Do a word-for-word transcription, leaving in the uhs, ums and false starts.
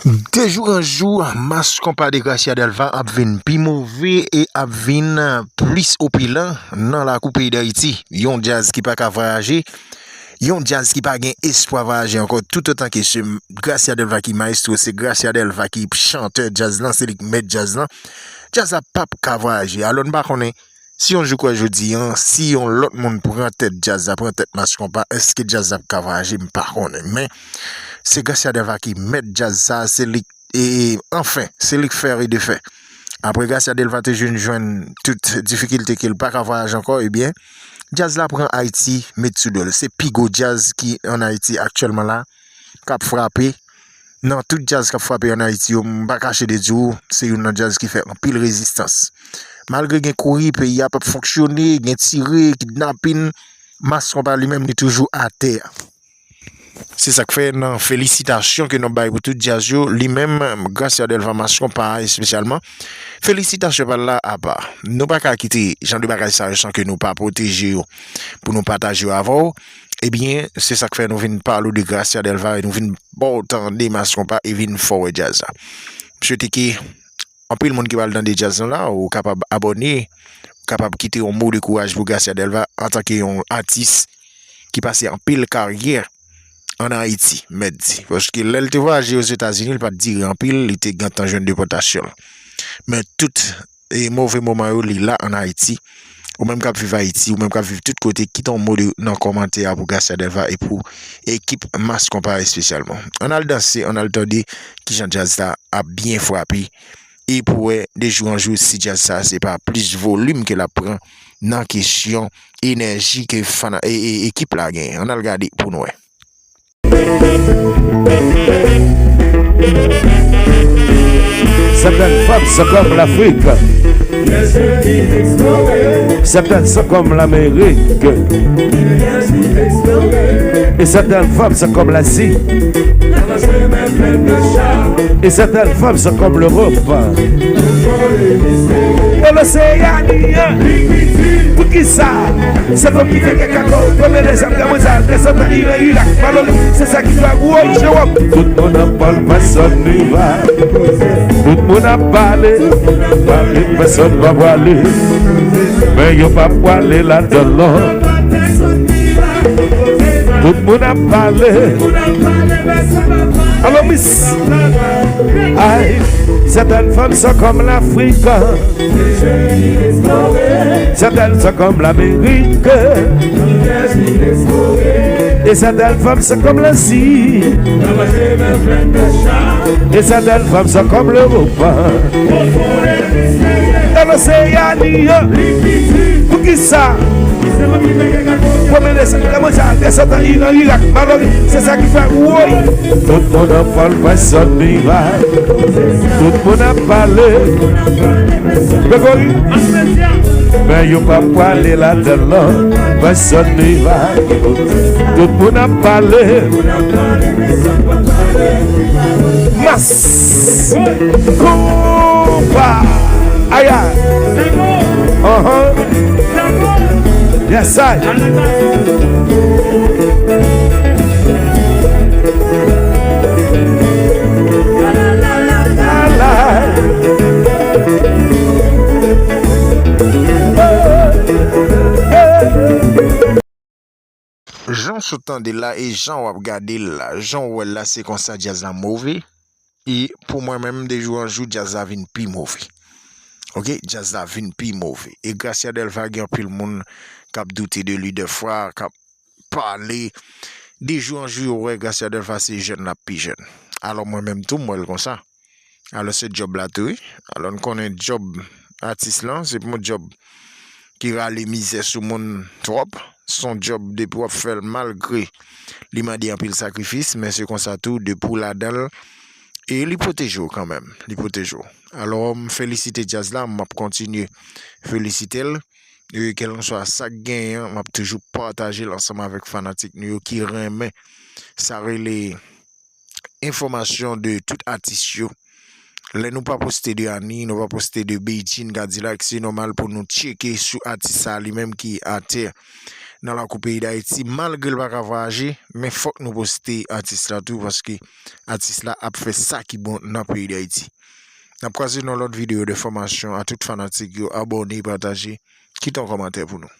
De jou an jou, Mass Konpa de Gracia Delva ap vin pi move e ap vin plis opilan nan lakou peyi Dayiti. Yon djaz ki pa ka vwayaje, yon djaz ki pa gen espwa vwayaje ankò, toutotan ke se Gracia Delva ki mayestwo, se Gracia Delva ki chantè djaz lan, se li k mèt djaz lan. Djaz la p ap ka vwayaje. Alò, n pa konnen si yon jou kwè jodi an, si yon lòt moun pran tèt djaz la, pran tèt Mass Konpa, èske djaz la ap ka vwayaje? M pa konnen. Men, se Gracia Delva ki mèt djaz sa, se li, e, e, anfen, se li k fè e defè. Apre Gracia Delva te jwenn, jwenn tout difikilte ke l pa ka vwayaje ankò, ebyen, djaz la pran Ayiti, met sou do l. Se pi gwo djaz ki ann Ayiti aktyèlman la, k ap frape. Nan tout djaz k ap frape ann Ayiti yo, m pa kache de di w, se youn nan djaz ki fè anpil rezistans. Malgre gen kouri, peyi a p ap fonksyone, gen tire, kidnapin, Mass Konpa li menm li toujou atè. Se sa k fè nan felisitasyon ke n ap bay pou tout djaz yo, li menm, Gracia Delva, Mass Konpa espesyalman, felisitasyon pa l la apa. Nou pa ka kite jan de bagay sa yo san ke nou pa pwoteje yo pou nou pataje yo avè w. Ebyen, se sa k fè nou vin pale w de Gracia Delva e nou vin ba w tande Mass Konpa e vin fè w wè djaz la. M swete ke anpil moun ki pral tande djaz lan la, ou kapab abòne, ou kapab kite yon mo de kouraj pou Gracia Delva antanke yon atis ki pase anpil karyè ann Ayiti, mèt di. Paske lè l te vwayaje Ozetazini, li pa t dire anpil, li te gentan jwenn depòtasyon l. Men tout e move moman yo, li la ann Ayiti. Ou menm k ap viv Ayiti, ou menm k ap viv tout kote, kite yon mo de, nan kòmantè a pou Gracia Delva e pou ekip Mass Konpa espesyalman. Ann al danse, ann al tande kijan djaz la ap byen frape. E pou wè, de jou an jou, si djaz sa, se pa plis volim ke l ap pran nan kesyon enèji ke fana-, e, e, ekip la genyen. Ann al gade pou n wè. Certaines femmes sont comme l'Afrique. Certaines sont comme l'Amérique. Et certaines femmes sont comme l'Asie. Et certaines femmes sont comme l'Europe. E loseyan li an, poukisa? Se fanm ki fè kèk akò, premye dezam gè mondyal, desann nan Iran, Irak, Malori, se sa ki fè woy, Jewòm. Tout moun ap pale, pèsonn li va. Tout moun ap pale, pale, pèsonn pa pwale. Men yo pa pwale ladan l non. Tout moun ap pale. Alò, Miss. Ay, certaines femmes sont comme l'Afrique. Certaines sont comme l'Amérique. Et certaines femmes sont comme l'Asie. Et certaines femmes sont comme l'Europe. Dans l'océan, poukisa? Premye dezam gè mondyal, desann nan Iran, Irak, Malori, se sa ki fè woy. Tout moun ap pale, pèsonn li va. Tout moun ap pale. Gregori. Men yo pa pwale ladan l non, pèsonn li va. Tout moun ap pale. Mass Konpa. Aya. Anhan. Yes, I. Jan w sot tande l la e jan w ap gade l la, jan w wè l la, se konsa djaz la move. E pou mwen menm, de jou an jou, djaz la vin pi move. Oke, djaz la vin pi move. E Gracia Delva gen anpil moun k ap doute de li dèfwa, k ap pale. De jou an jou, yo wè Gracia Delva se jèn l ap pi jèn. Alò mwen menm tou, m wè l konsa. Alò se djòb la tou, wi. Alò n konnen djòb atis lan, se pa yon djòb ki rale mizè sou moun twòp. Se yon djòb depi w ap fè l malgre li mande anpil sakrifis, men se konsa tou, depi w ladan l, e li pwoteje w kanmenm, li pwoteje w. Alò, m felisite djaz la, m ap kontinye felisite l. E kèlkanswa sa k genyen an, m ap toujou pataje l ansanm avèk fanatik nou yo ki renmen sa rele enfòmasyon de tout atis yo. Lè nou pa poste de Annie, nou pa poste de Bedjine Cadillac, se nòmal pou nou tcheke sou atis sa li menm ki atè. nan lakou peyi Dayiti, malgre l pa ka vwayaje, men fòk nou poste atis la tou, paske atis la ap fè sa ki bon nan peyi Dayiti. N ap kwaze nan lòt videyo de fòmasyon. A tout fanatik yo, abòne, pataje, kite yon kòmantè pou nou.